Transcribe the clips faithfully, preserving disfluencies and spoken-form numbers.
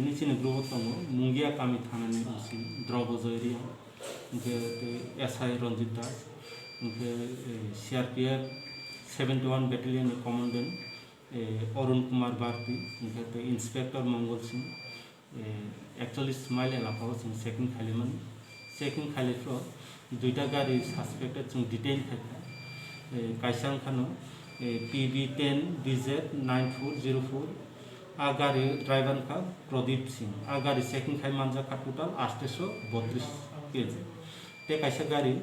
Bini chini group o tongo Mungia Kami thanani O C Drobo Joy Reang, hwnkhe tei S I Ranjit Das, hwnkhe, eh, C R P F seventy one Battalion ni Commandant, eh, Arun Kumar Bharti, hwnkhe tei Inspector Mongol Singh, eh, ekchollis mile elaka o chwng checking khaimani. Checking khaiphuru duita gari suspected chwng detain khaikha. Eh, kaisa wngkhano, eh, P B ten D Z nine four zero four, a gari driver wngkha Pradip Singh. A gari checking khai manjakha total aathaisho botris K G. Tei kaisa gari,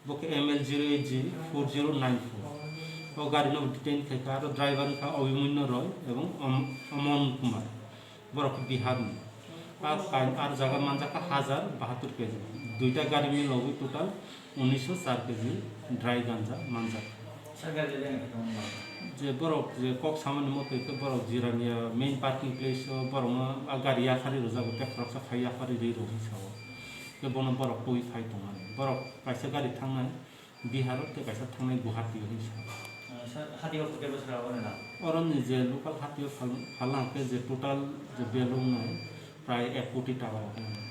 bo khe M L zero eight G four zero nine four. O gari no detain khaikha, aro driver wngkha Abhimanyu Roy ebong Om-, Omon Kumar. Borok khe Bihar ni. A kain ar jaga manjakha hajar bahatur K G. Duita gari milogwi total unisho char K G dry ganja manjak. Sir, gari le nang khe tongma? Je borok je kok samani motoi khe borok Jirania main parking place o borokno a gari yaphari rwjago, tei khoroksa phai yaphari rwi rw hinwi sao. Khe bono borok twi phai tongmani. Borok kaisa gari thangnai Bihar o tei kaisa thangnai Guwahati o hinwi sao. Ah, sir, hati o khe bwswk rw nang? Oroni je local hati o phal-, phalna hwnkhe je total je value wngnai prai ek koti taka rok wngnai.